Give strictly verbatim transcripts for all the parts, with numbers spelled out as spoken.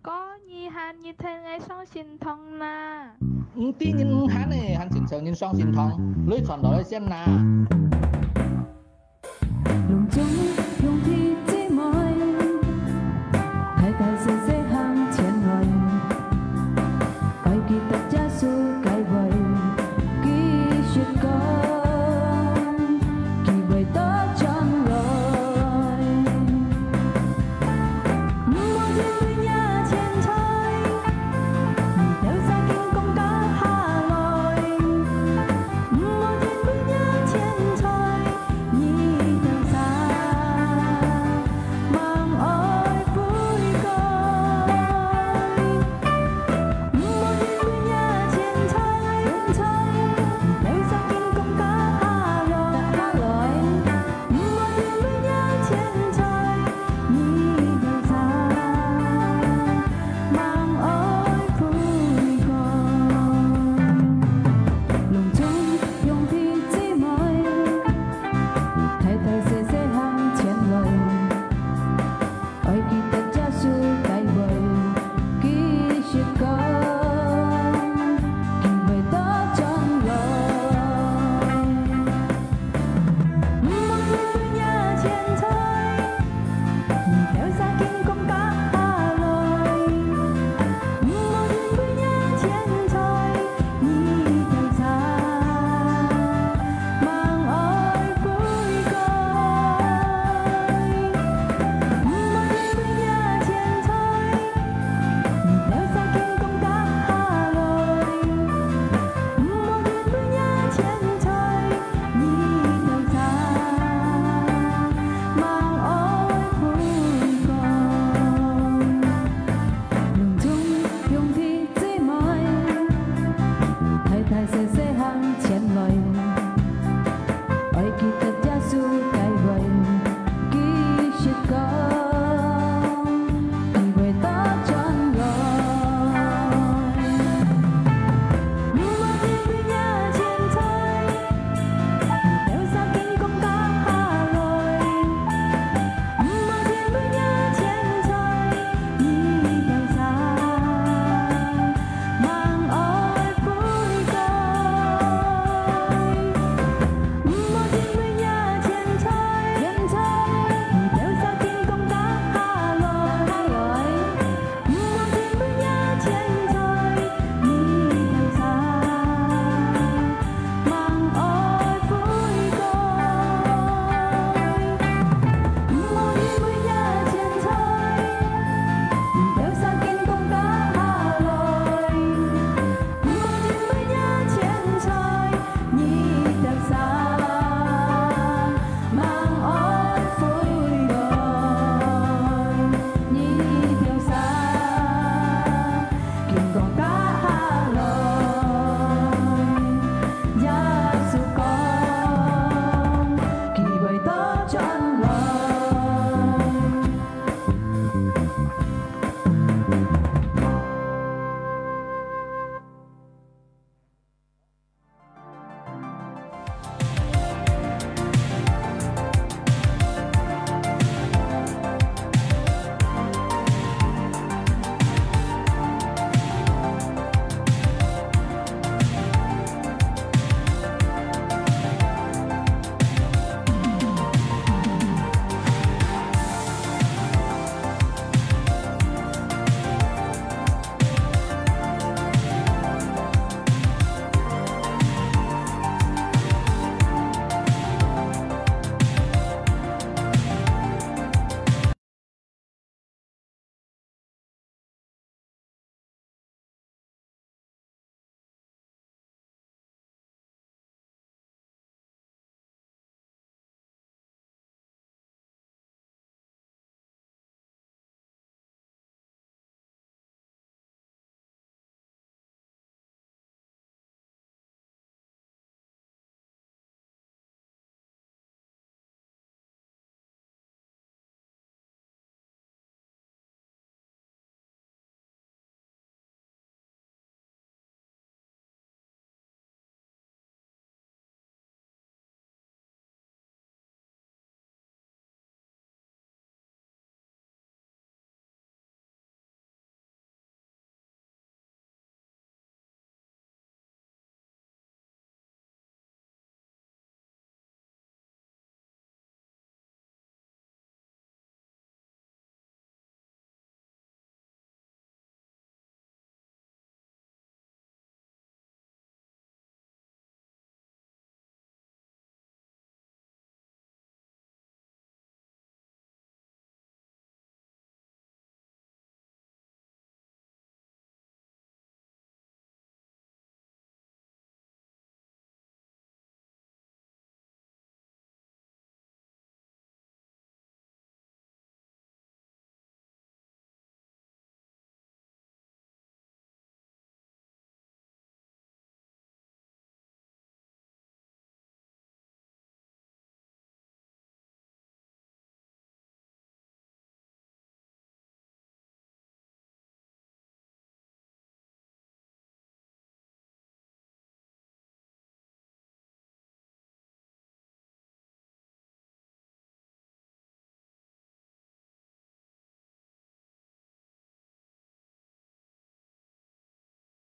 哥，你喊你聽𠊎上聖堂啦。毋知人毋喊呢，還真愁人上聖堂，鐳傳落來先啦。 攏總兄弟姊妹，大大細細行前來，愛記得耶穌个話，繼續講，佢會到將來。毋好面對若凊彩，你兜儕緊講甲下來，毋好面對若凊彩。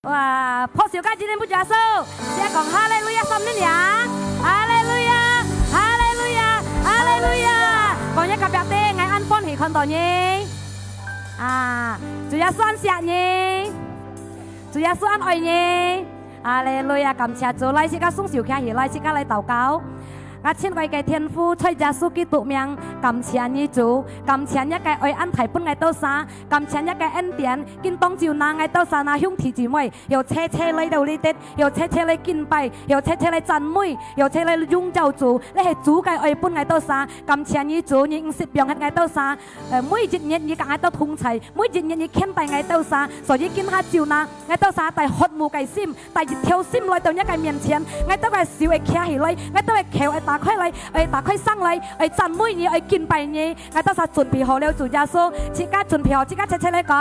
哇，拍手加一輪分主耶穌，先講哈利路亞三輪呀！哈利路亞，哈利路亞，哈利路亞！講一隔壁个，𠊎恁歡喜看到你。啊，主耶穌恁惜你，主耶穌恁愛你。哈利路亞，感謝主！來，自家雙手擎起來，自家來禱告。 𠊎親愛个天父，在耶穌基督名，感謝你主，感謝你个愛恁大分𠊎兜儕，感謝你个恩典，今當晝拿𠊎兜儕拿兄弟姊妹，又齊齊來到這兜，又齊齊來敬拜，又齊齊來讚美，又齊來榮耀主，這係主个愛分𠊎兜儕，感謝你主，你毋識放忒𠊎兜儕，呃，每一日你佮𠊎兜同在，每一日你牽帶𠊎兜儕，所以今下晝拿𠊎兜儕帶渴慕个心， 帶一條心來到你个面前，𠊎兜个手會擎起來，𠊎兜个口會打開來，會打開聲來，會讚美你，會敬拜你。𠊎兜儕準備好了，主耶穌，自家準備好，自家齊齊來講，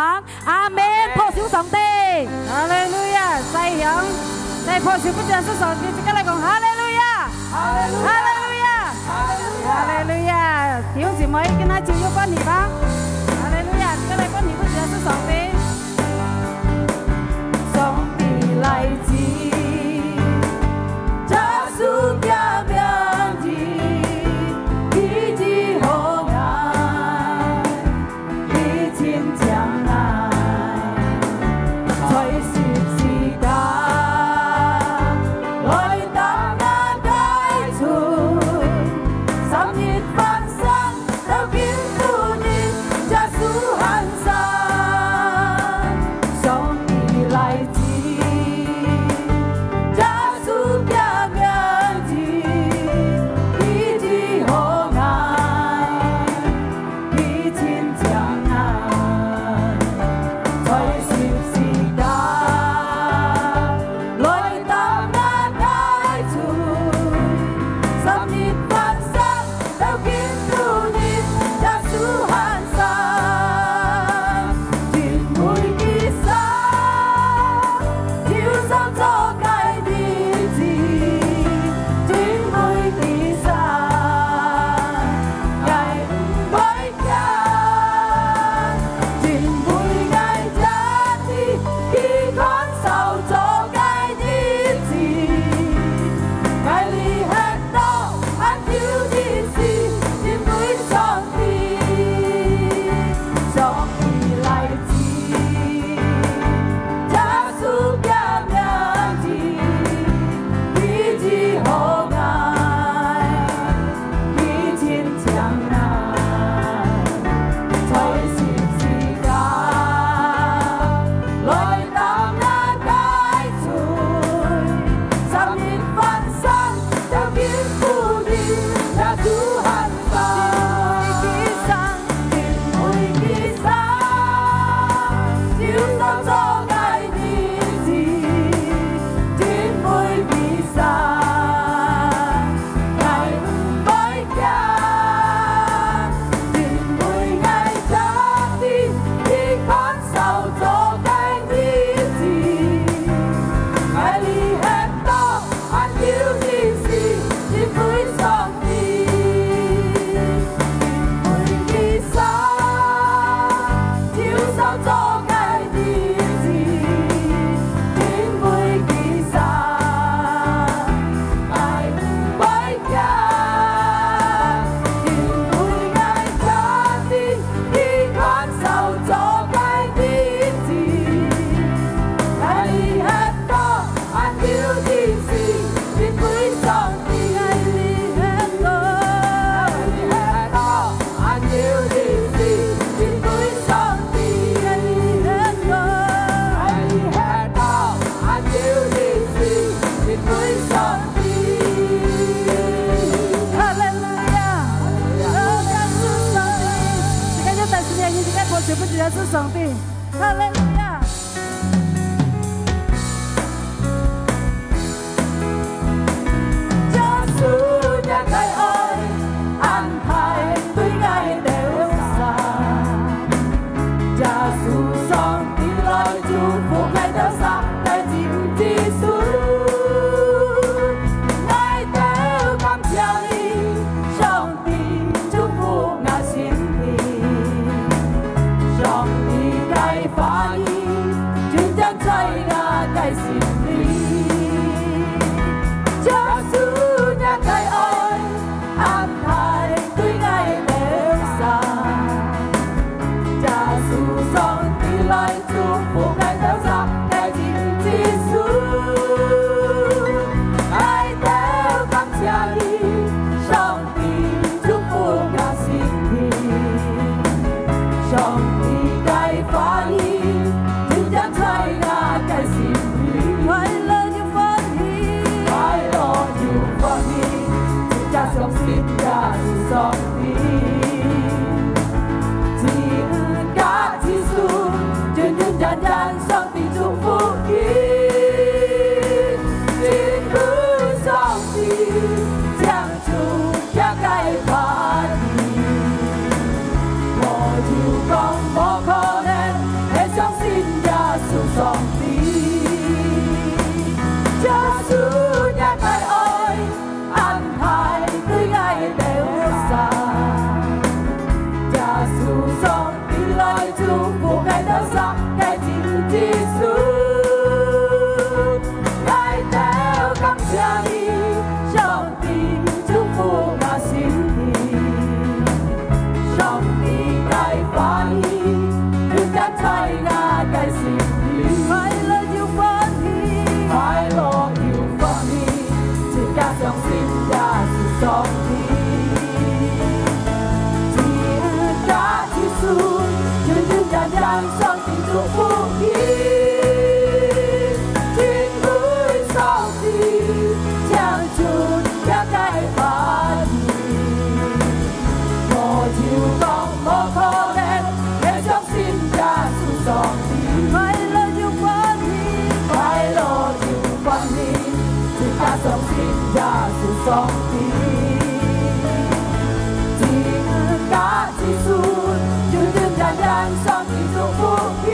阿門，拍手上帝。哈利路亞，再響，再拍手分主耶穌上帝，自家來講，哈利路亞，哈利路亞，哈利路亞。 哈利路亞！弟兄姊妹，今下晝有歡喜嗎？哈利路亞！再來歡喜分主耶穌上帝。上帝來自，耶穌个名字，醫治好𠊎。 佢親像𠊎，在十字架，來擔𠊎个罪，三日翻身，到今晡日，耶穌還生。上帝來自，耶穌个名字，醫治好𠊎。 佢親像𠊎，在十字架，來擔𠊎个罪，三日翻身，到今晡日，耶穌還生。因為佢生，就算做个日子，因為佢生，𠊎毋會 驚，因為𠊎知，佢看守做个日子，𠊎哩係到恁久日時，因為上帝，上帝來自，耶穌个名字，醫治好𠊎。 佢親像𠊎，在十字架，來擔𠊎个罪，三日翻身，到今晡日，耶穌還生。因為佢生，因為佢生，就算做个日子，因為佢生。 𠊎毋會驚，因為𠊎知，佢看守做个日子，𠊎哩係到恁久日時，因為上帝，因為佢生，就算做个日子，因為佢生。 𠊎毋會驚，因為𠊎知，佢看守做个日子，𠊎哩係到恁久日時，因為上帝，𠊎哩係到，𠊎哩係到 恁久日時，因為上帝，𠊎哩係到，𠊎哩係到，恁久日時，因為上帝。哈利路亞！哦，感謝上帝！自家就單純个，自家拍手分主耶穌上帝。哈利路亞！ 耶穌若个愛，恁大對𠊎兜儕。耶穌上帝來祝福𠊎兜儕，來進基督。𠊎兜感謝你，上帝祝福𠊎心靈。上帝个話語上帝，自家自身，全全然然上帝祝福佢。因為上帝將就這个話語，無有講無可能，係相信耶穌上帝。耶穌若个愛， 安排對𠊎兜儕。耶穌上帝來祝福𠊎兜儕个真子孫。𠊎兜感謝你，上帝祝福𠊎心靈。上帝个話語，永遠在𠊎个心裡。快樂又歡喜，快樂又歡喜。 自家相信耶穌上帝，自家自身，全全然然上帝祝福佢。因為上帝將就這个話語，無有講無可能，係相信耶穌上帝。快樂又歡喜，快樂又 歡喜，自家相信耶穌上帝。自家自身，永永遠遠上帝祝福佢。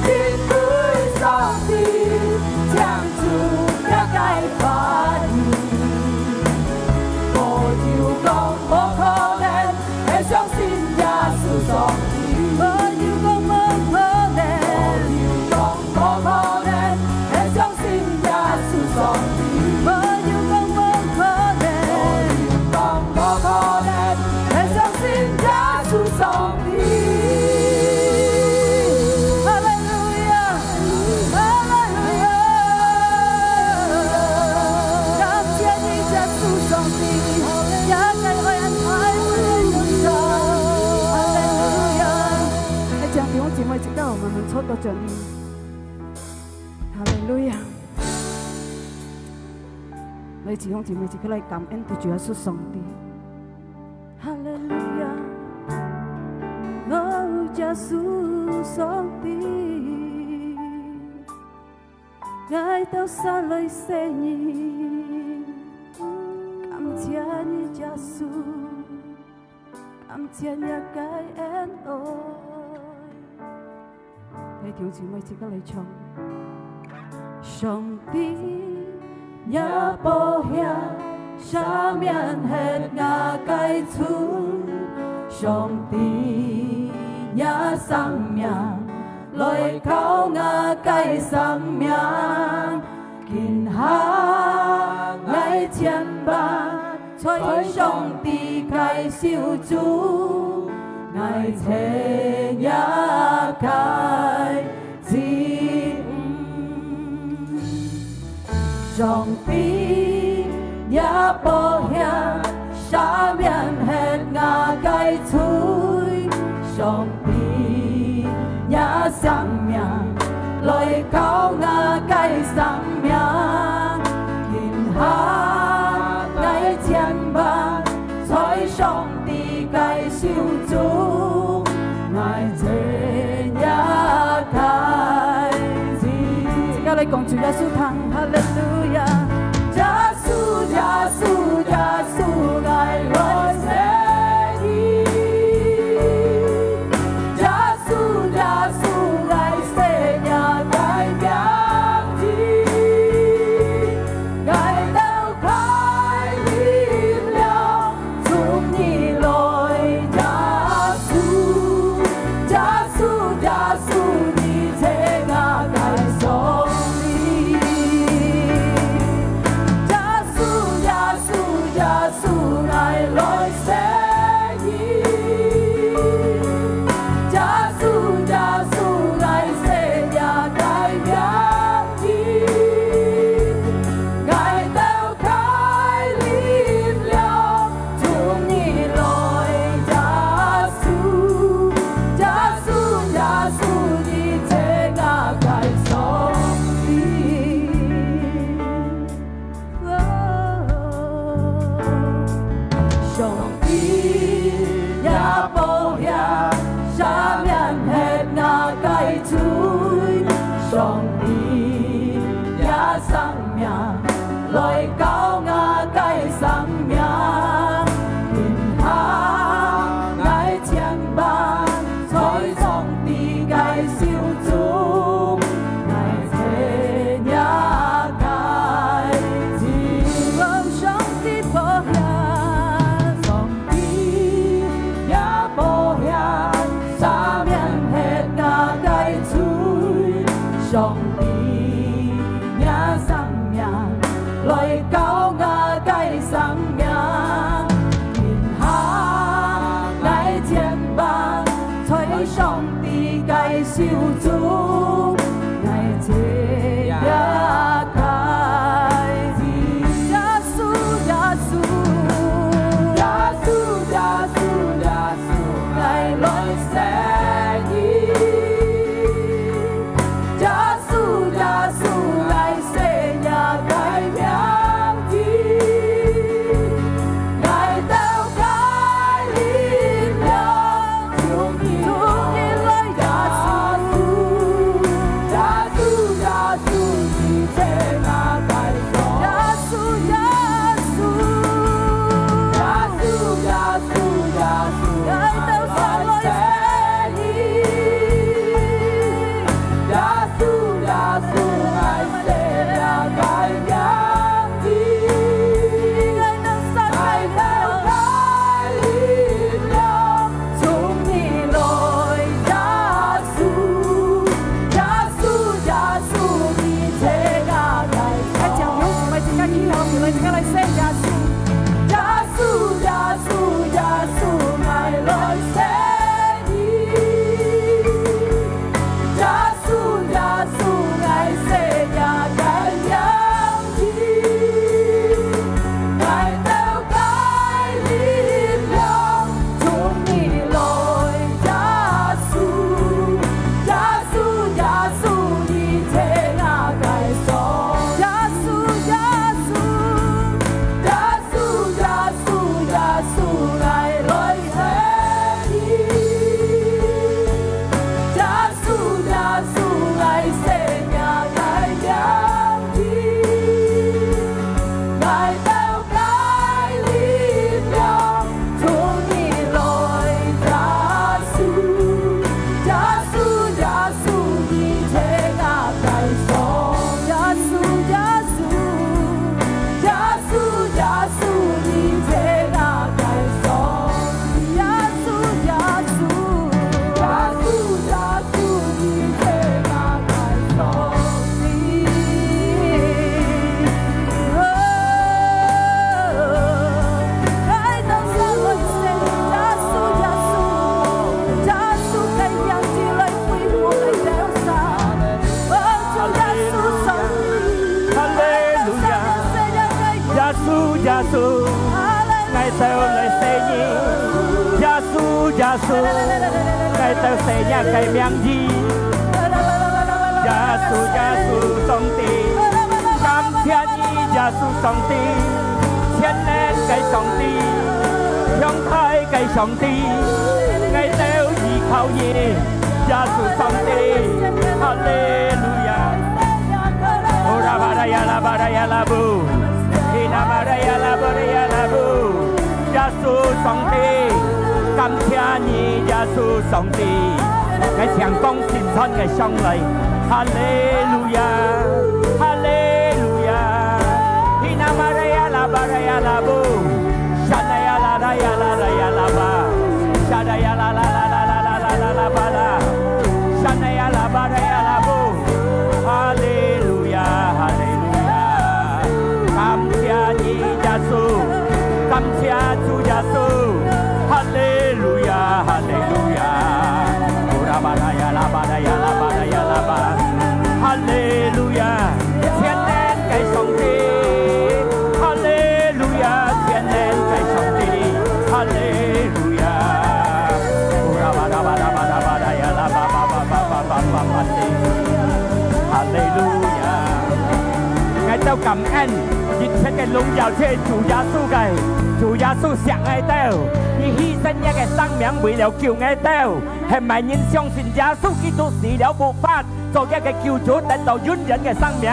因為上帝將就這个話語，無有講無可能， 係相信耶穌上帝。無有講無可能，無有講無可能，係相信耶穌上帝。無有講無可能，無有講無可能，係相信耶穌上帝。哈利路亞！ 哈利路亞！感謝你，耶穌上帝，這个愛恁大个恩典。哈利路亞！來，請弟兄姊妹一道，慢慢坐到這裡。哈利路亞！來，弟兄姊妹，一起來感恩主耶穌上帝。 哈利路亞！哦，耶穌上帝，𠊎兜儕來細義，感謝你，耶穌，感謝若个恩愛。 來，弟兄姊妹，一起來唱。上帝若寶血，赦免忒𠊎个罪；上帝若生命，來救𠊎个生命。今下𠊎全擺 在上帝个手中，𠊎全也該自由。上帝若寶血，赦免忒𠊎个罪，上帝若生命，來救𠊎个生命。 今下𠊎全擺在上帝个手中，𠊎全也該自由。自家來講主耶穌聽，哈利路亞！耶穌，耶穌，耶穌，𠊎來細義。耶穌，耶穌，𠊎細義个名字。 𠊎兜開心了，從你來耶交𠊎个生命，停下𠊎肩膀，在上帝个手中，𠊎切也開始。耶穌，耶穌，耶穌，耶穌，耶穌，𠊎來信你。 耶穌，耶穌，𠊎信若个名字，𠊎兜个力量，從你來，耶穌，耶穌，耶穌，你在𠊎个手。耶穌，耶穌，耶穌，耶穌，耶穌，𠊎兜个力量。 耶穌，耶穌，𠊎信若个名字，𠊎兜个力量，從你來，耶穌，耶穌，耶穌，你在𠊎个手。𠊎將有請𠊎自家祈禱，𠊎自家來信耶穌。耶穌，耶穌，耶穌，𠊎來信你。 耶穌，耶穌，𠊎信若个名字，𠊎兜个力量，從你來，耶穌。耶穌，耶穌，你在𠊎个手。耶穌，耶穌，耶穌，耶穌，耶穌，𠊎來信你。 耶穌，耶穌，𠊎信若个名字，𠊎兜个力量，從你來，耶穌。耶穌，耶穌，你在𠊎个手。耶穌，耶穌，耶穌，耶穌，你在𠊎个手。耶穌，耶穌，耶穌，耶穌，你在𠊎个手。哦，𠊎兜儕來信耶穌，耶穌，耶穌个名字來恢復𠊎兜儕。 哦，主耶穌上帝，哈利路亞！耶穌，耶穌，𠊎兜來信你。耶穌，耶穌，𠊎兜信若个名字。耶穌，耶穌上帝，感謝你，耶穌上帝，全能个上帝，強大个上帝，𠊎兜依靠你。 耶穌上帝，哈利路亞！哦，拉巴拉呀，拉巴拉呀，拉布，伊拉巴拉呀，拉巴拉呀，拉布。耶穌上帝，感謝你，耶穌上帝，𠊎淨講稱讚个上來，哈利路亞，哈利路亞！伊拉巴拉呀，拉巴拉呀，拉布。 Shanaya la la ya la la ya la ba. Shanaya la la la la la la la la la ba la. Shanaya la ba la ya la bu. 哈利路亞，哈利路亞。感謝你，耶穌。感謝主耶穌。哈利路亞，哈利路亞。Ura ba la ya la ba la ya la ba la ya la ba. 哈利路亞。 全能个上帝，哈利路亞！全能个上帝，哈利路亞！哈利路亞！𠊎兜感恩，一切个榮耀就係主耶穌个，主耶穌惜𠊎兜，佢犧牲佢个生命為了救𠊎兜，係麼人相信耶穌基督死了復活， 做佢个救主，得到永遠个生命。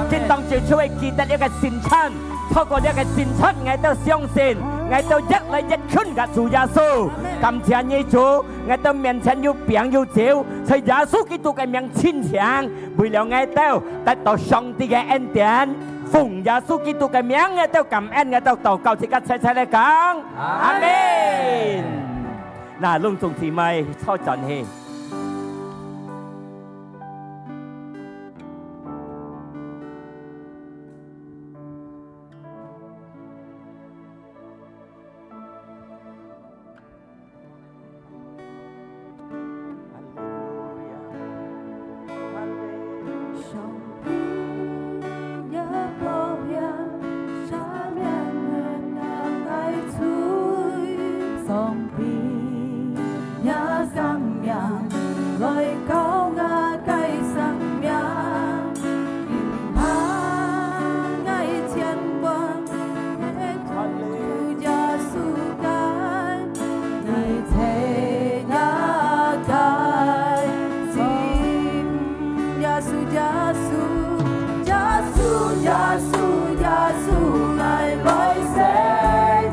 今當晝就會記得這个聖餐，透過這个聖餐，𠊎兜相信，𠊎兜越來越近个主耶穌。感謝你主，𠊎兜面前有餅有酒，在耶穌基督个名清淨，為了𠊎兜得到上帝个恩典。奉耶穌基督个名，𠊎兜感恩，𠊎兜禱告，自家齊齊來講，阿門。那，攏總姊妹坐轉去。上帝，若生命，來到𠊎个生命，今下𠊎全盤，主耶穌个，你在𠊎个心。耶穌，耶穌，耶穌，耶穌，耶穌，𠊎來信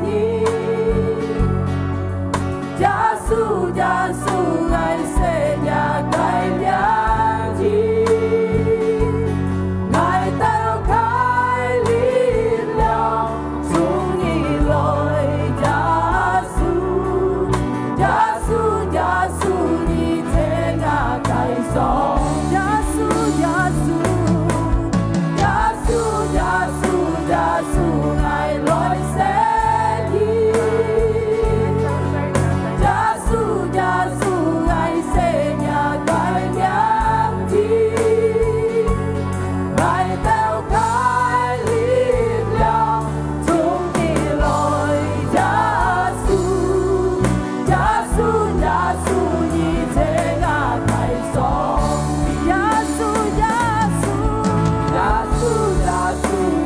你。 耶穌，耶穌，𠊎信若个名字，𠊎兜个力量從你來，耶穌，耶穌，耶穌，你在𠊎个心。耶穌，耶穌，耶穌，耶穌，耶穌，𠊎來信你。 耶穌，耶穌，𠊎信若个名字，𠊎兜个力量從你來，耶穌，耶穌，耶穌，你在𠊎个心。耶穌，耶穌，耶穌，耶穌，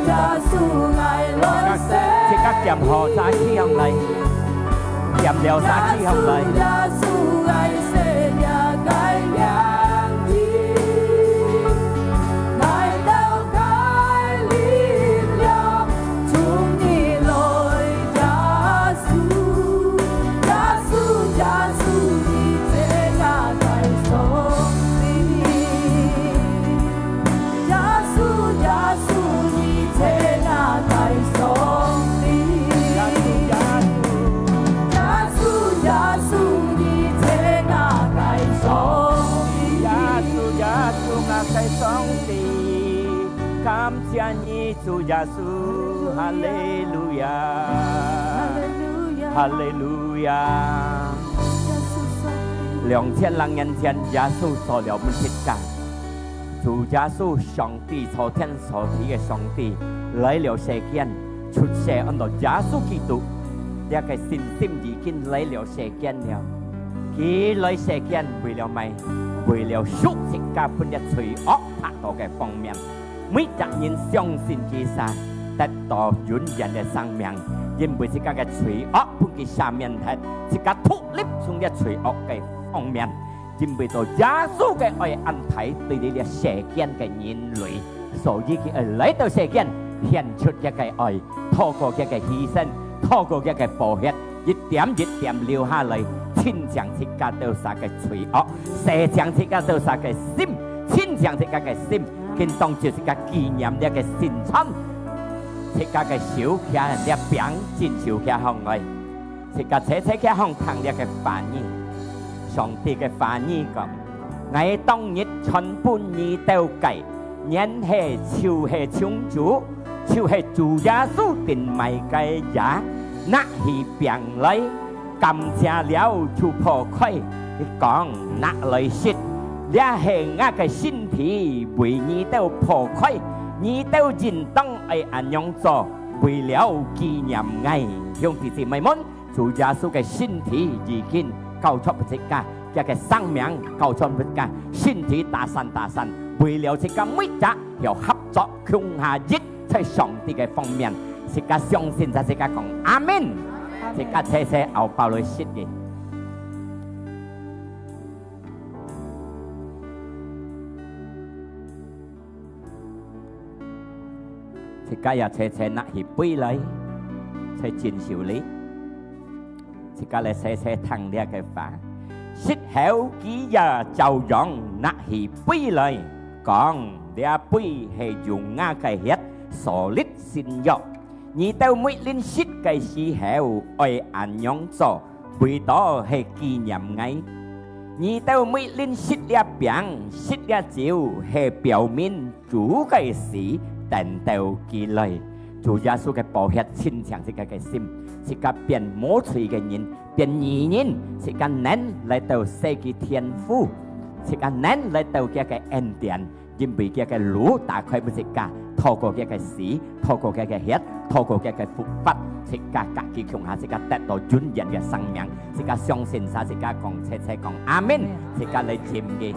耶穌，𠊎來信。自家兼好，再起上來。 兼了，再起上來。耶穌，耶穌，𠊎信若个名字，𠊎兜个力量從你來，耶穌，耶穌，耶穌，你在𠊎个心裡。 耶穌，耶穌，你在𠊎个心裡。耶穌，耶穌，你在𠊎个心裡。耶穌，耶穌，𠊎个上帝，感謝你，主耶穌，哈利路亞，哈利路亞，哈利路亞。耶穌上帝。兩千零年前，耶穌做了𠊎自家。 主耶穌，上帝造天造地个上帝，來了世間，出世安到耶穌基督，這个信心已經來了世間了。佢來世間為了麼个？為了贖自家分這罪惡拍倒个方面。每隻人相信佢儕，得到永遠个生命，因為自家个罪惡分佢赦免忒，自家脫離從這罪惡个方面。 因為到耶穌个愛恁大對這个世間个人類，所以佢愛來到世間，顯出佢个愛，透過佢个犧牲，透過佢个寶血，一點一點流下來，清淨自家兜儕个罪惡，洗淨自家兜儕个心，清淨自家个心，今當晝自家紀念這个聖餐，自家个手擎這餅，正手擎項來。 自家齊齊擎項聽這个話語。上帝个話語講：𠊎當日傳分你兜个，原係就係從主，就係主耶穌定賣个夜，拿起餅來，感謝了就擘開，講：拿來食，這係𠊎个身體為你兜擘開，你兜應當愛恁樣做，為了紀念𠊎。兄弟姊妹們， 主耶穌个身體已經交出分自家，佢个生命交出分自家，身體打散打散，為了自家每隻要合作共下一在上帝个方面，自家相信，在自家講阿門。自家齊齊拗包來食个。 自家也齊齊拿起杯來，在正手裡。自家來齊齊聽這个話。食後佢也照樣拿起杯來，講：這杯係用𠊎个血所立新約。你兜每臨食个時候，愛恁樣做， 為到係紀念𠊎。你兜每臨食這餅，食這酒，係表明主个死，等到佢來。主耶穌个寶血清淨自家个心，自家變無罪个人，變義人，自家能來到世界天父，自家能來到佢个恩典， 因為佢个路打開分自家，透過佢个死，透過佢个血，透過佢个復活，自家佮佢共下，自家得到永遠个生命。自家相信啥，自家講，齊齊講阿門。自家來讚佢，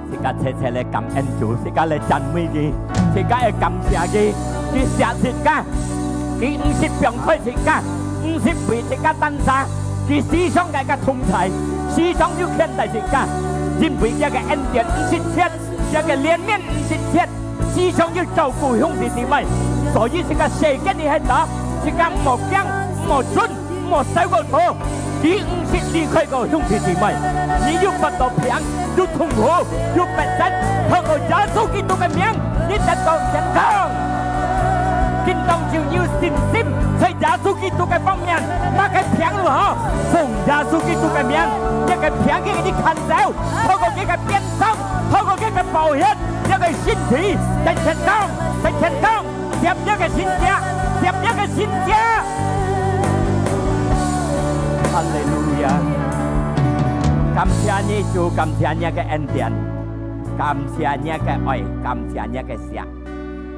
自家齊齊來感恩主，自家來讚美佢，自家來感謝佢，佢惜自家，佢毋識放開自家，毋識為自家單儕，佢時常佮自家同在，時常有牽帶自家，因為佢个恩典毋識絕。 這个憐憫毋識絕，時常要照顧兄弟姊妹。所以這个世界你看到，自家莫驚，莫顫，莫愁過頭。佢毋識離開過兄弟姊妹，你有發到病，有痛苦，有逼迫，透過耶穌基督个名，你得到健康。今當就有信心，在耶穌基督个方面，那个病如何？奉耶穌基督个名，這个病佢你看走，透過佢个鞭傷， 透過佢个寶血，這个身體得健康，得健康，接這个神蹟，接這个神蹟。哈利路亞！感謝你，主，感謝你个恩典，感謝你个愛，感謝你个惜。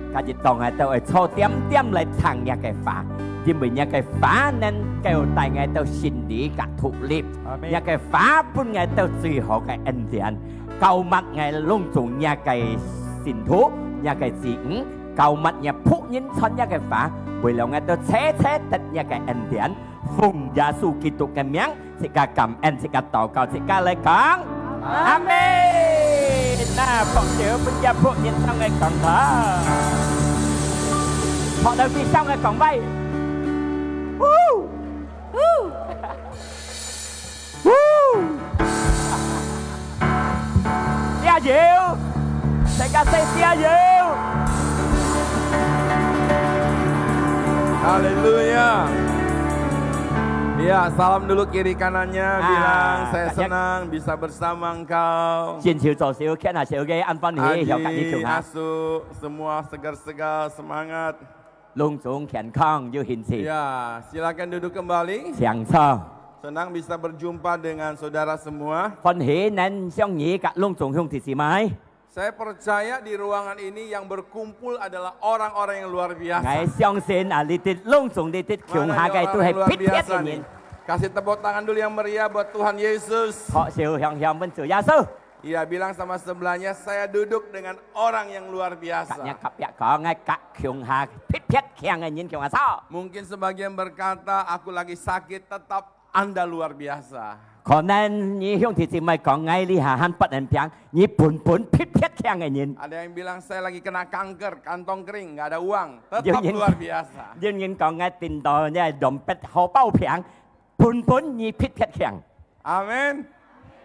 今日當𠊎兜愛坐恬恬來聽你个話，因為你个話能夠帶𠊎兜勝利佮獨立，阿們。你个話分𠊎兜最好个恩典。 膏抹𠊎攏總若个信徒，若个子女，膏抹若僕人傳若个話，為了𠊎兜齊齊得若个恩典。奉耶穌基督个名，自家感恩，自家禱告，自家來講。阿們。那，拍手分若僕人唱个講道。拍到佢唱个講話。嗚！嗚！ 加油！大家再加油！ Haleluya. Ya, salam dulu kiri kanannya, bilang saya senang bisa bersama engkau. 先手做手，牽下手个，恁歡喜，又佮你共下。 Adik, asuh, semua segar-segar, semangat. 攏總健康有興趣。 Ya, silakan duduk kembali. 請坐。 Senang bisa berjumpa dengan saudara semua. 歡喜能相遇佮攏總兄弟姊妹。 Saya percaya di ruangan ini yang berkumpul adalah orang-orang yang luar biasa. 𠊎相信啊，你兜攏總你兜共下个都係特別个人。 Kasih tepuk tangan dulu yang meriah buat Tuhan Yesus. 拍手響響分主耶穌。 Iya, bilang sama sebelahnya, saya duduk dengan orang yang luar biasa. 佮若隔壁講，𠊎佮共下特別強个人共下坐。 Mungkin sebagian berkata, aku lagi sakit, tetap Anda luar biasa. 可能你兄弟姊妹講，𠊎這下還發冷病，你本本特別強个人。 Ada yang bilang, saya lagi kena kanker, kantong kering, nggak ada uang, tetap luar biasa. 有人講，𠊎頂到這係癩癟荷包病，本本你特別強。 Amin.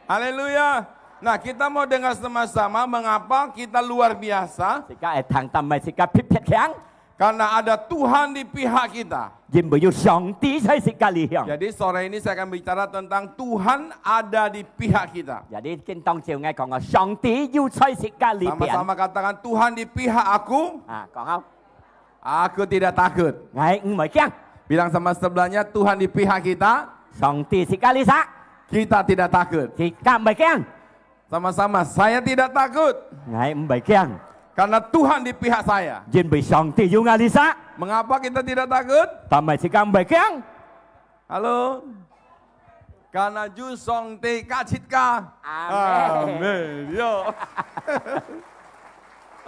Haleluya. Nah, kita mau dengar sama-sama mengapa kita luar biasa. 自家會聽，但係自家特別強。 Karena ada Tuhan di pihak kita. 因為有上帝在自家裡向。 Jadi sore ini saya akan bicara tentang Tuhan ada di pihak kita. Jadi今當晝𠊎講个，上帝有在自家裡邊。 Sama-sama katakan, Tuhan di pihak aku. 啊，講好。 Aku tidak takut.𠊎毋會驚。 Bilang sama sebelahnya, Tuhan di pihak kita. 上帝自家裡儕。 Kita tidak takut. 自家毋會驚。 Sama-sama, saya tidak takut. 𠊎毋會驚。 Karena Tuhan di pihak saya. 因為上帝有𠊎裡儕。 Mengapa kita tidak takut? 但係自家毋會驚。 Halo? Karena 有上帝佮自家。 阿們。 Amin. Yo.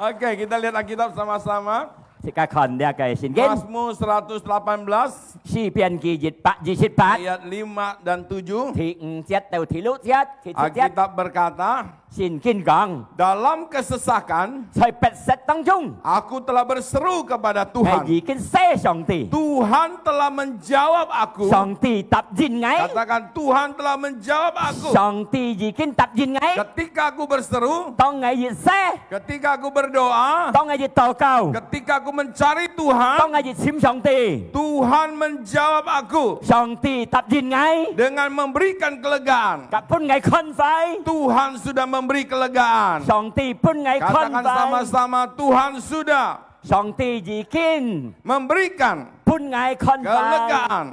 Oke, kita lihat Alkitab sama-sama. 自家看這个聖經。 Mazmur seratus delapan belas. 詩篇記一百二十八。 Ayat lima dan tujuh. 第五節到第六節，第七節。 Alkitab berkata, 聖經講， Dalam kesesakan, 在逼迫當中， aku telah berseru kepada Tuhan. 𠊎已經喊上帝。 Tuhan telah menjawab aku. 上帝答應𠊎。 Katakan, Tuhan telah menjawab aku. 上帝已經答應𠊎。 Ketika aku berseru, 當𠊎一喊， ketika aku berdoa, 當𠊎一禱告， ketika aku mencari Tuhan, 當𠊎一尋上帝， Tuhan menjawab aku. 上帝答應𠊎。 Dengan memberikan kelegaan. 佢分𠊎寬快。 Tuhan sudah memberi kelegaan. 上帝分𠊎寬 Katakan 快。 sama-sama, Tuhan sudah 上帝已經 memberikan 分𠊎寬快。 kelegaan.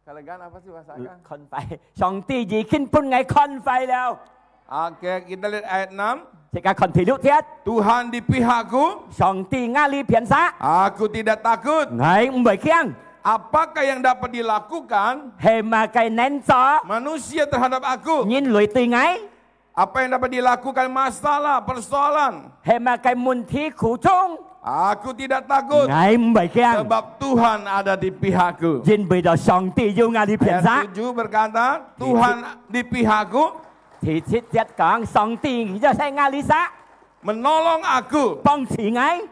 Kelegaan apa sih bahasa Akang? 寬快，上帝已經分𠊎寬快了。 Oke, kita lihat ayat enam. 自家看第六節，Tuhan di pihakku, 上帝𠊎哩片儕，aku tidak takut. 𠊎毋會驚。Apakah yang dapat dilakukan? 係麼个能做？Manusia terhadap aku. 人類對𠊎。Apa yang dapat dilakukan masalah, persoalan? 係麼个問題苦衷？Aku tidak takut. 𠊎毋會驚。Sebab Tuhan ada di pihakku. 因為到上帝有𠊎哩片儕。Ayat tujuh berkata, Tuhan di pihakku. 第七節講，上帝就在𠊎哩儕。Menolong aku. 幫助𠊎。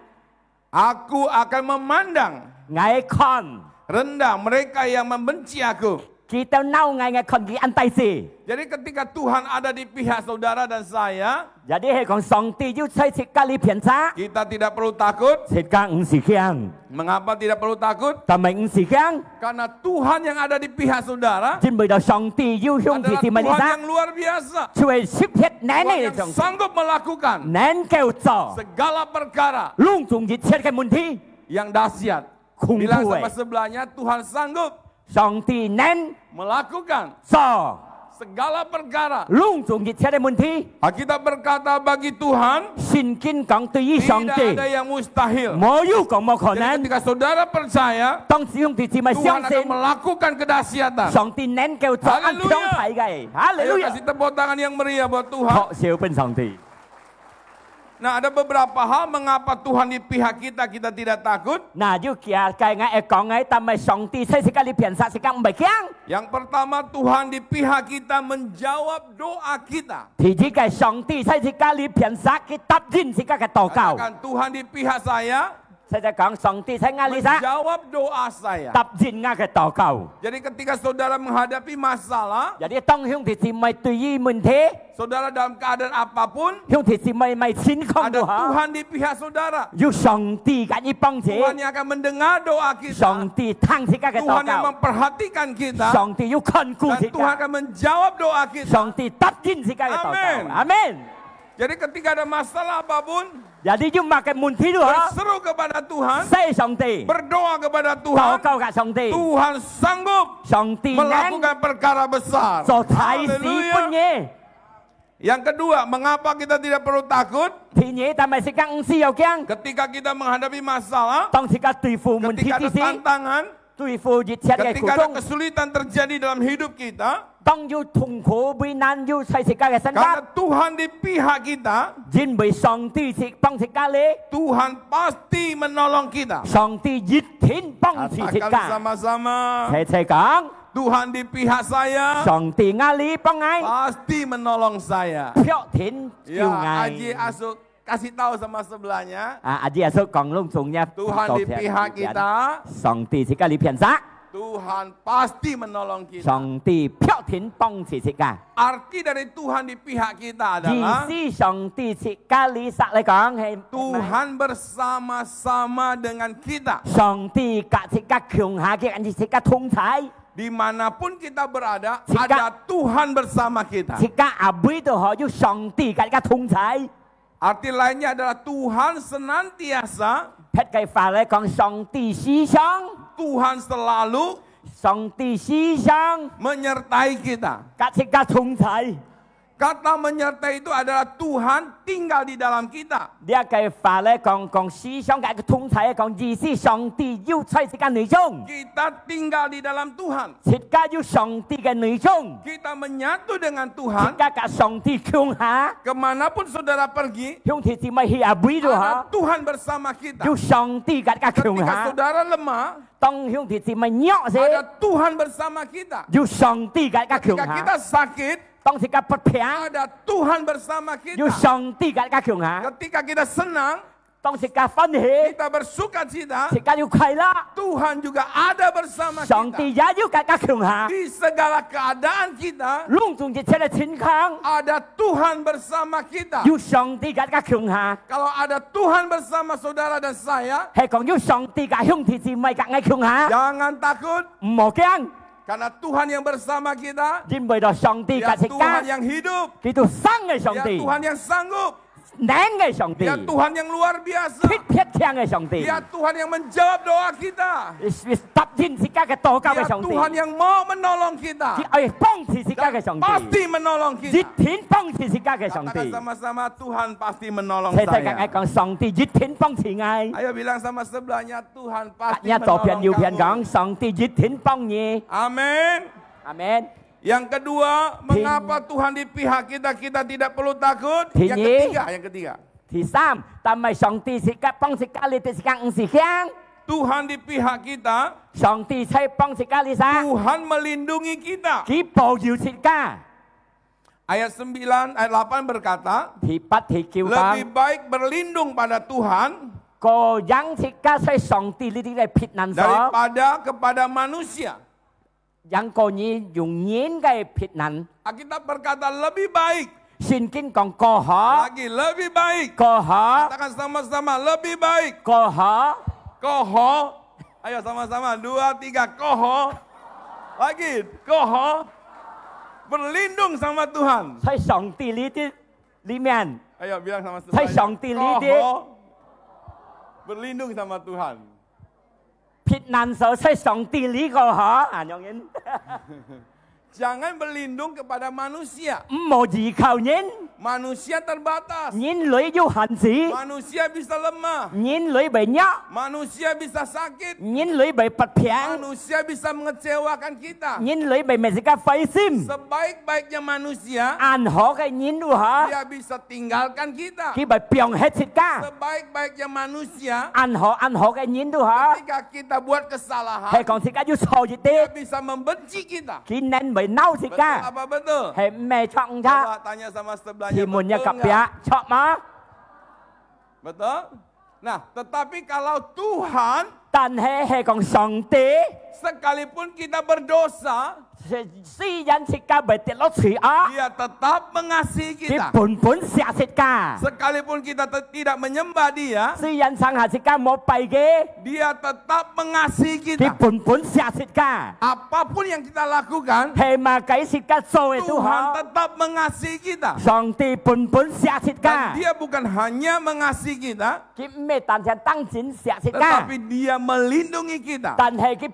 Aku akan memandang。𠊎看。Rendah mereka yang membenci aku。佢兜惱𠊎，𠊎看佢恁大事。Jadi ketika Tuhan ada di pihak saudara dan saya，Jadi係講上帝有在自家哩片儕。Kita tidak perlu takut。自家毋使驚。Mengapa tidak perlu takut？但係毋使驚。 Karena Tuhan yang ada di pihak saudara，因為到上帝有兄弟姊妹哩儕，Tuhan yang luar biasa，就係十分能力个上帝。Tuhan yang sanggup melakukan，能夠做，segala perkara，攏總一切个問題，yang dahsyat，恐怖个。Bilang sama sebelahnya，Tuhan sanggup，上帝能，melakukan，做，segala perkara，攏總一切个問題。Alkitab berkata bagi Tuhan，聖經講對於上帝，tidak ada yang mustahil。無有講無可能。Jadi ketika saudara percaya，當時兄弟姊妹相信，Tuhan akan melakukan kedahsyatan。上帝能夠做恁強大个。哈利路亞！Ayo，kasih tepuk tangan yang meriah buat Tuhan。好，手分上帝。Nah，ada beberapa hal mengapa Tuhan di pihak kita，kita tidak takut。那有幾个𠊎愛講个，但係上帝在自家哩片儕，自家毋會驚。Yang pertama，Tuhan di pihak kita menjawab doa kita。 第一个，上帝在自家哩片儕，佢答應自家个禱告。Katakan，Tuhan di pihak saya，再再講，上帝在𠊎哩儕，menjawab doa saya。答應𠊎个禱告。Jadi ketika saudara menghadapi masalah，Jadi當兄弟姊妹對於問題，saudara dalam keadaan apapun，兄弟姊妹乜情況如何，ada Tuhan di pihak saudara。有上帝个一幫助。Tuhan yang akan mendengar doa kita。上帝聽自家个禱告。Tuhan yang memperhatikan kita。上帝有看顧自家。Dan Tuhan akan menjawab doa kita。上帝答應自家个禱告。阿們。阿們。 Jadi ketika ada masalah apapun，Jadi有麼个問題都好，berseru kepada Tuhan，向上帝，berdoa kepada Tuhan，禱告向上帝，Tuhan sanggup，上帝能，melakukan perkara besar。做大事分你。Haleluya。Yang kedua，mengapa kita tidak perlu takut？第二，但係自家毋使要驚。Ketika kita menghadapi masalah，當自家對付問題之時，ketika ada tantangan， 對付一切个苦衷。Ketika ada kesulitan terjadi dalam hidup kita，當有痛苦、危難有在自家个身上，Karena Tuhan di pihak kita，因為上帝係幫自家哩，Tuhan pasti menolong kita。上帝一定幫助自家。Katakan sama-sama，齊齊講，Tuhan di pihak saya，上帝𠊎哩幫𠊎，pasti menolong saya。必定救𠊎。Ya，aji asuh。 Kasih tahu sama sebelahnya。啊，阿弟阿叔講攏總也，Tuhan di pihak kita。上帝自家哩片儕。Tuhan pasti menolong kita。上帝必定幫助自家。Arti dari Tuhan di pihak kita adalah，意思上帝自家哩儕來講，係，Tuhan bersama-sama dengan kita。上帝佮自家共下，佮自家同在。Di mana pun kita berada，自家，ada Tuhan bersama kita。自家哪位都好，有上帝佮自家同在。 Arti lainnya adalah Tuhan senantiasa，別个話來講，上帝時常，Tuhan selalu，上帝時常，menyertai kita。佮自家同在。Kata menyertai itu adalah Tuhan tinggal di dalam kita。這个話來講，講時常佮同在，講意思上帝有在自家內中。Kita tinggal di dalam Tuhan。 自家有上帝个內中，Kita menyatu dengan Tuhan。自家佮上帝共下。Ke mana pun saudara pergi，兄弟姊妹去哪位都好，ada Tuhan bersama kita。有上帝佮自家共下。Ketika saudara lemah，當兄弟姊妹弱時，ada Tuhan bersama kita。有上帝佮自家共下。Ketika kita sakit，當自家發病，ada Tuhan bersama kita。有上帝佮自家共下。Ketika kita senang， 當自家歡喜，Kita bersukacita，自家有快樂，Tuhan juga ada bersama kita。上帝也有佮自家共下。Di segala keadaan kita，攏總一切个情況，ada Tuhan bersama kita。有上帝佮自家共下。Kalau ada Tuhan bersama saudara dan saya，係講有上帝佮兄弟姊妹佮𠊎共下，Jangan takut，毋好驚。Karena Tuhan yang bersama kita，因為到上帝佮自家，Dia Tuhan yang hidup，佢就生个上帝，Dia Tuhan yang sanggup。能个上帝， Dia Tuhan yang luar biasa. 特別強个上帝， Dia Tuhan yang menjawab doa kita. 佢答應自家个禱告个 Dia 上帝， Tuhan yang mau menolong 佢 kita. Dan 愛幫助自家个上帝， pasti menolong 一 kita. 定幫助自家个上帝。 Katakan sama-sama, Tuhan pasti menolong 齊齊講，愛 saya. 講上帝一定幫助𠊎。 Ayo bilang sama sebelahnya, Tuhan pasti 你左邊 menolong 右邊 kamu. 講，上帝一定幫你。 Amin. Amen。 Yang kedua, mengapa Tuhan di pihak kita, kita tidak perlu takut? Yang Tinggi. Ketiga, yang ketiga. 第三，但係上帝自家幫自家，你自家毋使驚。 Tuhan di pihak kita, 上帝在幫自家，你啥？ Tuhan melindungi kita. 佢保佑自家。 Ayat sembilan, ayat delapan berkata, 第八、第九講， lebih baik berlindung pada Tuhan 過讓自家在上帝呢啲个避難所， daripada kepada manusia. 讓過你用人个避難。 Alkitab berkata lebih baik. 聖經講過好， Lagi lebih baik. 過好， Katakan sama-sama, lebih baik. 過好。 Koho. Ayo sama-sama, dua, tiga, koho. Lagi, koho. Berlindung sama Tuhan. 在上帝呢啲裡面， Ayo bilang sama 在 sebelahnya. 上帝呢啲。 Koho. Berlindung sama Tuhan. 避難所在上帝呢個好，啊，樣人。 Jangan berlindung kepada manusia. 毋好依靠人， Manusia terbatas. 人類有限制， Manusia bisa lemah. 人類會弱， Manusia bisa sakit. 人類會發病， Manusia bisa mengecewakan kita. 人類會乜自家灰心。 Sebaik-baiknya manusia, 恁好个人如何？ dia bisa tinggalkan kita. 佢會放棄自家。 Sebaik-baiknya manusia, 恁好恁好个人如何？ ketika kita buat kesalahan, 係講自家有錯一 dia 啲， bisa membenci kita. 佢能會惱自 Betul 家。 apa betul? 係毋係著毋著？ Coba tanya sama sebelahnya, 試問一 betul 隔壁， nggak? 著嗎？ Betul? Nah, tetapi kalau Tuhan, 但係係講上帝， sekalipun kita berdosa, 雖雖然自家會跌落罪惡， dia tetap mengasihi 佢 kita. 本本惜自家。 Sekalipun kita te- tidak menyembah dia, 雖然上下自家無拜佢， dia tetap mengasihi 佢 kita. 本本惜自家。 Apapun yang kita lakukan, 係麼个自家做个都 Tuhan 好， tetap mengasihi kita. 上帝本本惜自 Dan 家。 dia bukan hanya mengasihi kita, 佢毋係單淨單淨惜自家， tetapi dia melindungi kita. 但係佢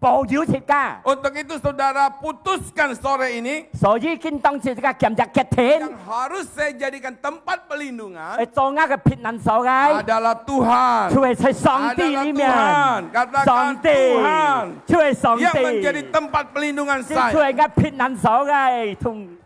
保佑自家。 Untuk itu saudara putuskan sore ini, 所以今當自家檢查決定， yang harus saya jadikan tempat perlindungan 係做𠊎个避難所个， adalah Tuhan. 就係在上帝裡面。 Adalah Tuhan. Katakan 上帝 Tuhan，就係上帝， yang menjadi tempat perlindungan 就 saya. 係𠊎避難所个。同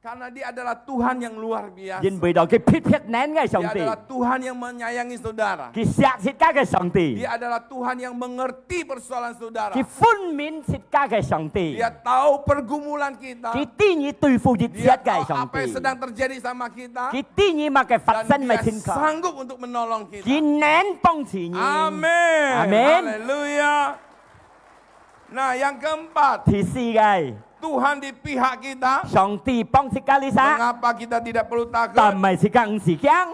Karena dia adalah Tuhan yang luar biasa. 因為到佢特別能个上 Dia 帝， adalah Tuhan yang menyayangi saudara. 佢惜自家个上帝， Dia adalah Tuhan yang mengerti persoalan saudara. 佢分明自家个上帝， Dia tahu pergumulan kita. 佢知你對付一切 Dia 个 tahu 上 apa yang 帝， sedang terjadi sama kita. 佢知你麼个發 Dan 生个 dia 情況， sanggup untuk menolong kita. 佢能幫助你。 Amin. Amin. Haleluya. Nah, yang keempat, 第四个， Tuhan di pihak kita. 上帝幫自家，你啥？ Mengapa kita tidak perlu 但 takut? 係自家毋使驚，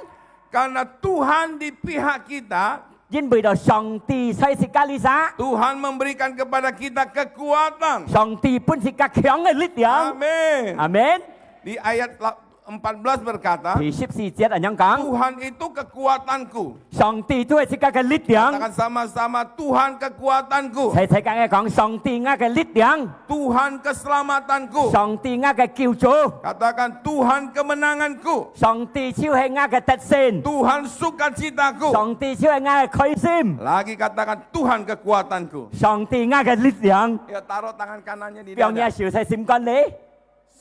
Karena Tuhan di pihak kita, 因為到上帝在自家，你啥？ Tuhan memberikan kepada kita kekuatan. 上帝分自家強个力量。 Amin. 阿門。 Di ayat la- empat belas berkata, 第十四節恁樣講， Tuhan itu kekuatanku. 上帝就係自家个力量。 Katakan sama-sama, Tuhan kekuatanku. 齊齊跟佢講，上帝𠊎个力量， Tuhan keselamatanku. 上帝𠊎个救主， Katakan, Tuhan kemenanganku. 上帝就係𠊎个得勝， Tuhan sukacitaku. 上帝就係𠊎个開心， Lagi katakan, Tuhan kekuatanku. 上帝𠊎个力量。 Ya, taruh tangan kanannya di 放你 dada. 手在心肝裡。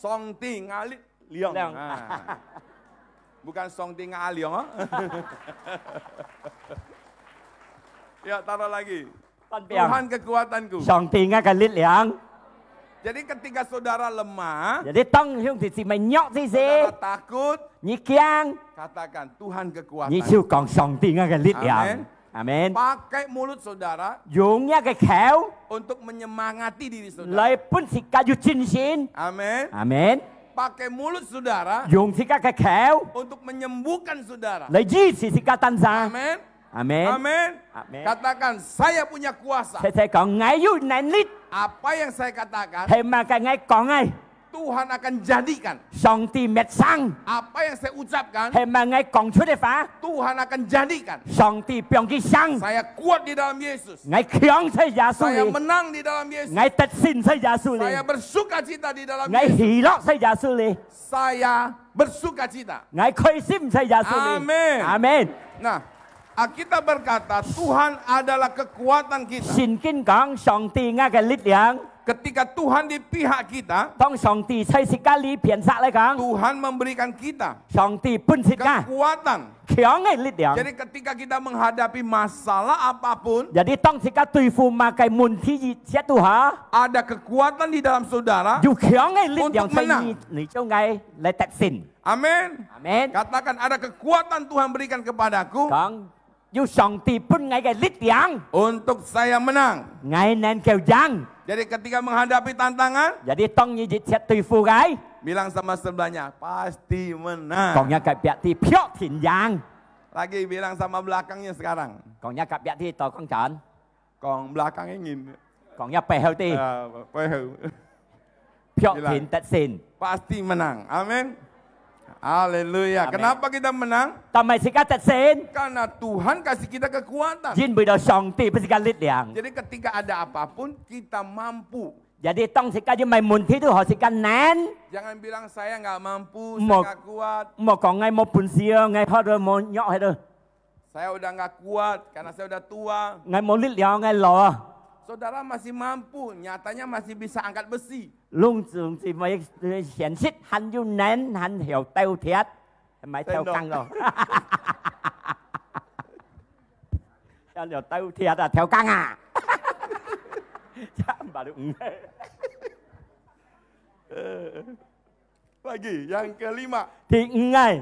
Songti ngalit liong. Liong. Ah. Bukan songti ngaliong, ah. Ya, taruh lagi. 放平。 Tuhan kekuatanku. 上帝𠊎个力量。 Jadi ketika saudara lemah, 有啲當兄弟姊妹弱之時， saudara takut, 你驚， katakan, Tuhan kekuatan. 你就講上帝𠊎个力量。 Amin. 阿門。 Pakai mulut saudara 用你个口 untuk menyemangati diri saudara. 來分自家有精神。 Amin. 阿門。 Pakai mulut saudara 用自家个口 untuk menyembuhkan saudara. 來醫治自家單身。 Amin. 阿門。 Amin. Amin. Katakan, saya punya kuasa. 齊齊講，𠊎有能力， Apa yang saya katakan, 係麼个𠊎講个， Tuhan akan jadikan. 上帝滅聲， Apa yang saya ucapkan, 係毋係𠊎講出个話？ Tuhan akan jadikan. 上帝放佢聲。 Saya kuat di dalam Yesus. 𠊎強在耶穌 Saya 裡， menang di dalam Yesus. 𠊎得勝在耶穌 Saya 裡， bersukacita di dalam 𠊎 Yesus. 喜樂在耶穌裡， Saya bersukacita. 𠊎開心在耶穌裡。 Amin. 阿門。 Nah, Alkitab berkata, Tuhan adalah kekuatan kita. 聖經講，上帝𠊎个力量。 Ketika Tuhan di pihak kita, 當上帝在自家裡片析來講， Tuhan memberikan kita 上帝分自家 kekuatan. 強个力量。 Jadi ketika kita menghadapi masalah apapun, Jadi當自家對付麼个問題一切都好， ada kekuatan di dalam saudara 有強个力量在你，untuk menang. 你就愛來得勝。 Amin. 阿門。 Katakan, ada kekuatan Tuhan berikan kepadaku 講，有上帝分𠊎个力量， untuk saya menang. 𠊎能夠贏。 Jadi ketika menghadapi tantangan, Jadi當你一切對付个， bilang sama sebelahnya, pasti menang. 講若隔壁个，必定贏。 Lagi bilang sama belakangnya sekarang. 講若隔壁个，到講前。 講belakang ingin. 講若背後个。 啊，背後。 必定得勝。 Pasti menang. Amin. Haleluya. Amin. Kenapa kita menang? 但係自家得勝， Karena Tuhan kasih kita kekuatan. 因為到上帝分自家力量。 Jadi ketika ada apapun, kita mampu. Jadi當自家有麼个問題都好，自家能。 Jangan bilang, "Saya nggak mampu, 莫，saya nggak kuat." 莫講𠊎無本事啊，𠊎好到無弱喺度。 Saya udah nggak kuat karena saya udah tua. 𠊎無力量，𠊎老啊。 Saudara masih mampu, nyatanya masih bisa angkat besi. 攏總係會，呃，現實還有能，還曉鬥鐵，毋係跳鋼咯。 還曉鬥鐵啊，跳鋼啊。真巴都毋係。 Lagi, yang kelima. 第五个，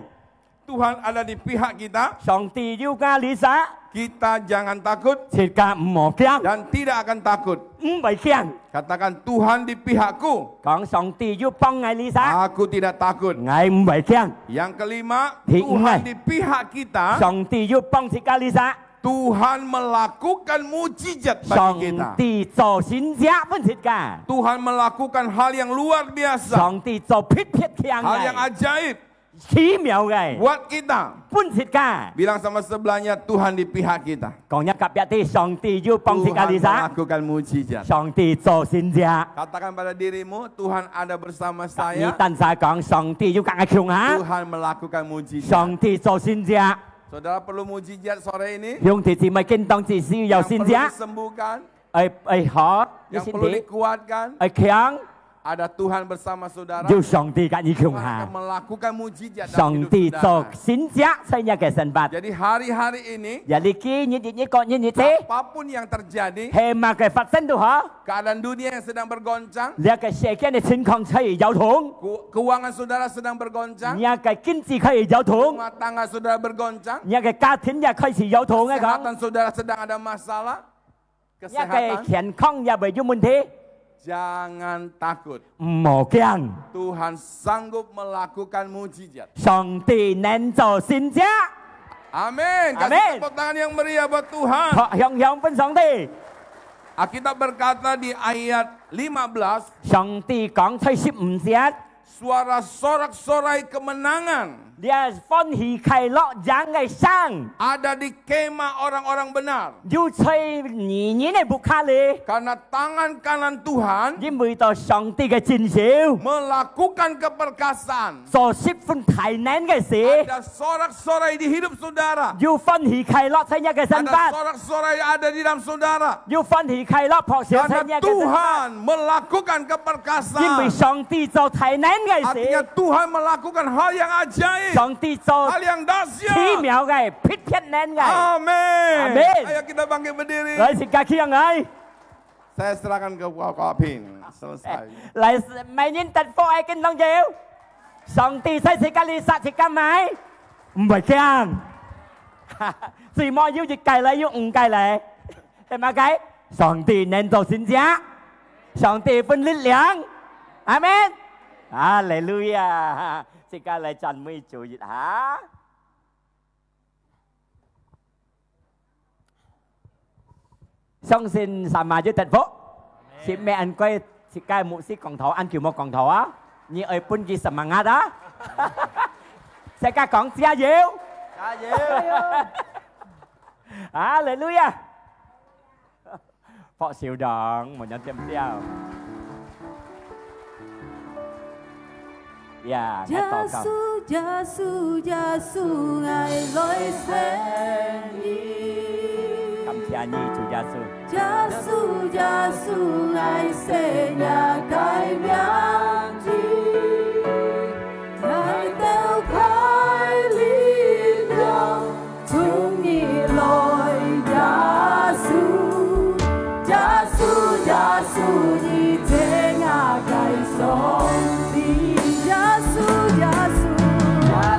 Tuhan ada di pihak kita. 上帝有𠊎里儕， Kita jangan takut 自家毋好驚， dan tidak akan takut. 毋會驚。 Katakan, "Tuhan di pihakku. 講上帝有幫𠊎里儕， Aku tidak takut." 𠊎毋會驚。 Yang kelima, 第五个， Tuhan di pihak kita. 上帝有幫自家里儕， Tuhan melakukan mujizat bagi kita. 上帝做神蹟分自家。 Tuhan melakukan hal yang luar biasa. 上帝做別別強个， Hal yang ajaib 奇妙个， buat kita. 分自家。 Bilang sama sebelahnya, "Tuhan di pihak kita." 講若隔壁个，上帝有幫自家里儕， Tuhan melakukan mujizat. 上帝做神蹟。 Katakan pada dirimu, "Tuhan ada bersama saya." 你單儕講，上帝有佮𠊎共下， Tuhan melakukan mujizat. 上帝做神蹟。 Saudara perlu mujizat sore ini? 兄弟姊妹，今當時需要神蹟， Yang perlu disembuhkan? 愛，愛好，你 Yang 身 perlu 體 dikuatkan? 愛強， Ada Tuhan bersama saudara. 有上帝佮你共下。 Tuhan akan melakukan mujizat dalam hidup saudara. 上帝做神蹟在若个生活。 Jadi hari-hari ini, 也你今日，日，日，日，日子， apapun yang terjadi, 係麼个發生都好， keadaan dunia yang sedang bergoncang, 這个世界个情況在搖動， ke-, keuangan saudara sedang bergoncang, 若个經濟在搖動， rumah tangga saudara bergoncang, 若个家庭也開始搖動个講， kesehatan saudara sedang ada masalah, 若个 kesehatan, 健康也會有問題， jangan takut. 毋好驚。 Tuhan sanggup melakukan mujizat. 上帝能做神蹟。 Amin. Kasih Amin. Tepuk tangan yang meriah buat Tuhan. 拍響響分上帝。 Alkitab berkata di ayat lima belas, 上帝講在十五節， suara sorak-sorai kemenangan 這歡喜快樂贏个聲， ada di kemah orang-orang benar. 有在義人个屋下裡。 Karena tangan kanan Tuhan 因為到上帝个正手， melakukan keperkasaan. 做十分大能个事。 Ada sorak-sorai di hidup saudara. 有歡喜快樂在若个生活。 Ada sorak-sorai ada di dalam saudara. 有歡喜快樂拍響在若个生活。 Karena Tuhan melakukan keperkasaan. 因為上帝做大能个事。 Artinya Tuhan melakukan hal yang ajaib. 上帝做 Hal yang dahsyat. 奇妙个，別別能个。 Amin. Amin. Ayo kita bangkit berdiri. 來，自家企起來。 Saya serahkan ke Bapak Pin. Selesai. 來，每人得福个跟當有。上帝在自家裡儕自家買，毋會驚。最尾有一個來，有五個來，係麼个？上帝能做神蹟，上帝分力量。阿門。哈利路亞！自家來讚美主一下。 相信sama有得福。係毋係恁該自家牧師講道，恁久無講道啊？你愛分佢semangat啊！大家講加油！加油！哈利路亞！拍手掌，莫樣點掉。呀，𠊎禱告。耶穌，耶穌，耶穌，𠊎來信你。感謝你，主耶穌。 耶穌，耶穌，𠊎信若个名字，𠊎兜个力量，從你來，耶穌。耶穌，耶穌，你係𠊎个上帝。耶穌，耶穌，耶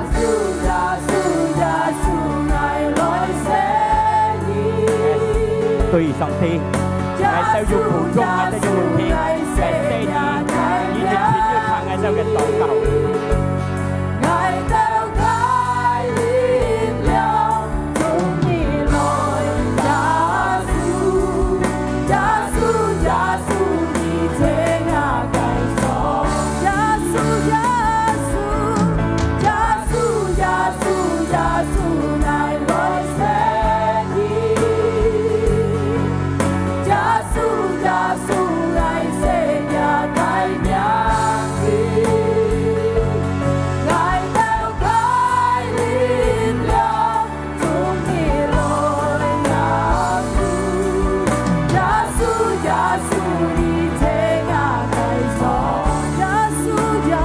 穌，耶穌，耶穌，𠊎來信你。對，上帝。 𠊎兜有苦衷，𠊎兜有問題，𠊎信你，你一定有聽𠊎兜个禱告。𠊎兜个力量，從你來，耶穌，耶穌，耶穌，你係𠊎个上帝。耶穌，耶穌，耶穌，耶穌，耶穌，𠊎來信你。 耶穌，耶穌，𠊎信若个名字，𠊎兜个力量，從你來，耶穌。耶穌，耶穌，你係𠊎个上帝。耶穌，耶穌，耶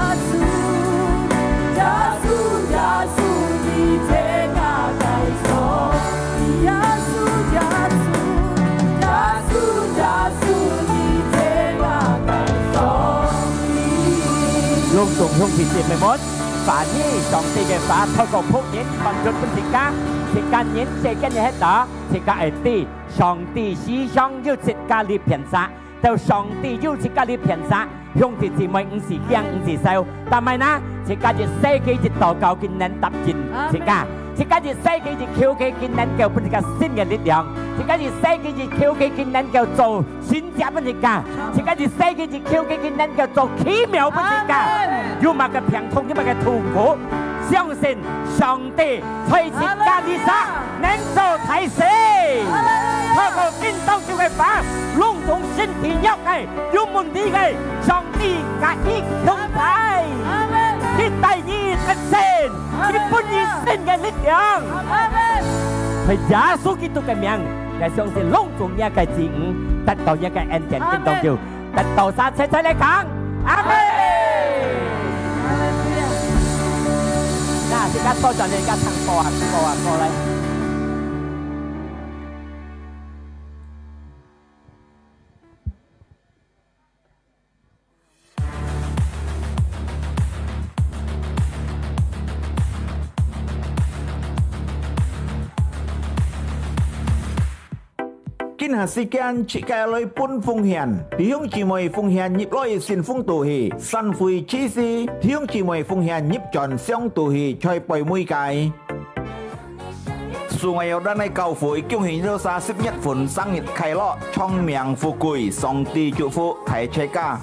穌，耶穌，你係𠊎个上帝。 耶穌，耶穌，耶穌，耶穌，你係𠊎个上帝。攏總兄弟姊妹們，話語上帝个話，透過僕人傳出分自家，自家人世間个歇到，自家愛知，上帝時常有自家哩片儕。 到上帝有自家哩片儕，兄弟姊妹毋使驚，毋使愁。但係呢，自家一世紀一禱告，佢能答應自家。自家一世紀一求佢，佢能夠分自家新个力量。自家一世紀一求佢，佢能夠做神蹟分自家。自家一世紀一求佢，佢能夠做奇妙分自家。有麼个病痛，有麼个痛苦，相信上帝在自家哩儕 能做大事。哈利路亞！透過今當晝个話，攏總身體弱个，有問題个，上帝佮你同在。阿們。佢帶你得勝，阿們。佢分你新个力量。阿們。在耶穌基督个名，𠊎相信攏總若个子女得到若个恩典，阿們。今當晝 得到儕齊齊來講，阿們。哈利路亞。那自家坐轉來，自家唱歌啊，歌啊，歌來。 今下時間，自家來分奉獻。弟兄姊妹奉獻入來信封肚去，散會之時，弟兄姊妹奉獻入轉箱肚去，在背尾个。主，𠊎有恁个教會，恭喜你兜儕十月份生日快樂，長命富貴，上帝祝福大齊家。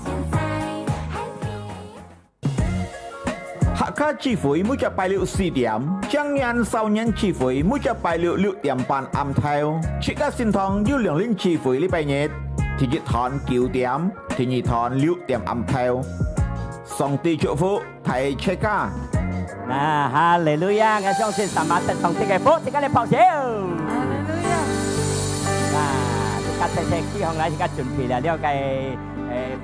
客家聚會每隻拜六四點，青年少年聚會每隻拜六六點半暗頭。自家聖堂有兩輪聚會禮拜日，第一堂九點，第二堂六點暗頭。上帝祝福大齊家。那哈利路亞！𠊎相信儕嘛得上帝个福，自家來拍手。哈利路亞！那自家齊齊企䟘來，自家準備了了个，誒，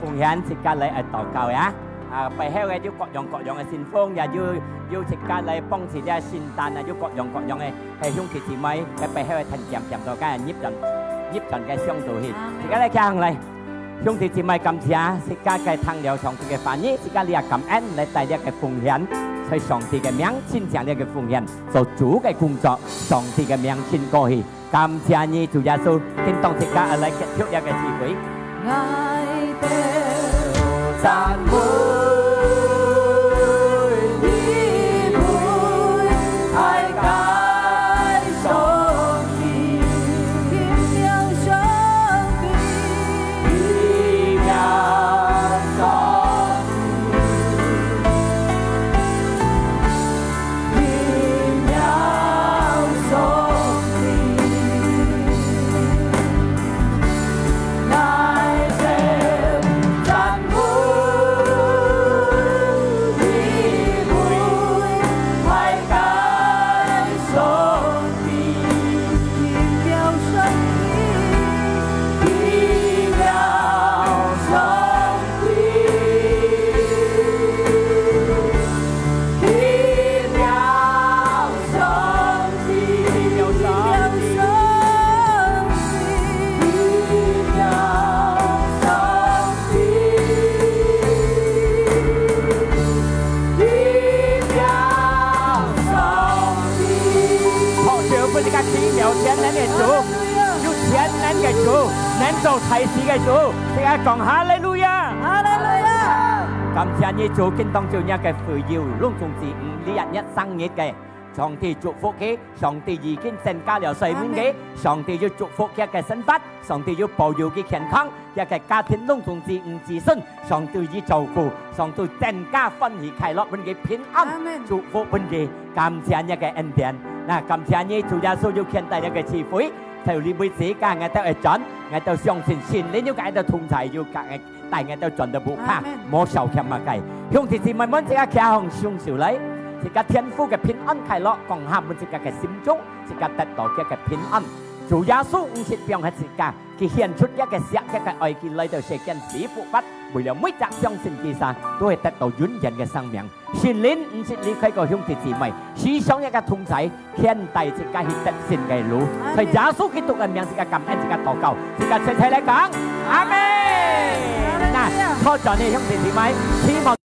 奉獻，自家來，誒，禱告呀。 啊，背後个有各樣各樣个信封，也有，有自家來幫助這聖誕啊，有各樣各樣个，係兄弟姊妹，該背後个聽見，聽到該入轉，入轉个箱肚去。阿們。自家來，企䟘來。兄弟姊妹，感謝自家个聽了上帝个話語，自家這感恩來帶這个奉獻，在上帝个名，親像這个奉獻，做主个工作，上帝个名親過去。 感謝你，主耶穌，今當自家愛來結束這个聚會。𠊎兜讚美你，偉大上帝，奇妙上帝，奇妙上帝。个主，能做大事个主，大家講哈利路亞！哈利路亞！感謝你主，今當晝若个會友，攏總是你日日生日个，上帝祝福佢，上帝已經增加了歲月个，阿門。上帝要祝福佢个生活，上帝要保佑佢健康，佢个家庭攏總是你子孫，上帝要照顧，上帝增加歡喜快樂分佢平安，阿門。祝福分佢，感謝你个恩典。那感謝你主耶穌有牽帶你个智慧，在這位時間，𠊎兜會轉，𠊎兜相信聖靈有佮𠊎兜同在，有佮𠊎帶𠊎兜轉到屋下，阿門。無少欠麼个。兄弟姊妹們，自家擎䟘雙手來，自家天父个平安快樂，降下分自家个心中，自家得到佢个平安。主耶穌毋識放忒自家，佢獻出佢个惜，佢个愛，佢來到世間死復活，為了每隻相信佢个，都會得到永遠个生命。聖靈毋識離開過兄弟姊妹，時常一个同在，牽帶自家去得勝个路。阿門。在耶穌基督个名，自家感恩，自家禱告，自家齊齊來講，阿門。哈利路亞。那，拖轉个兄弟姊妹，希望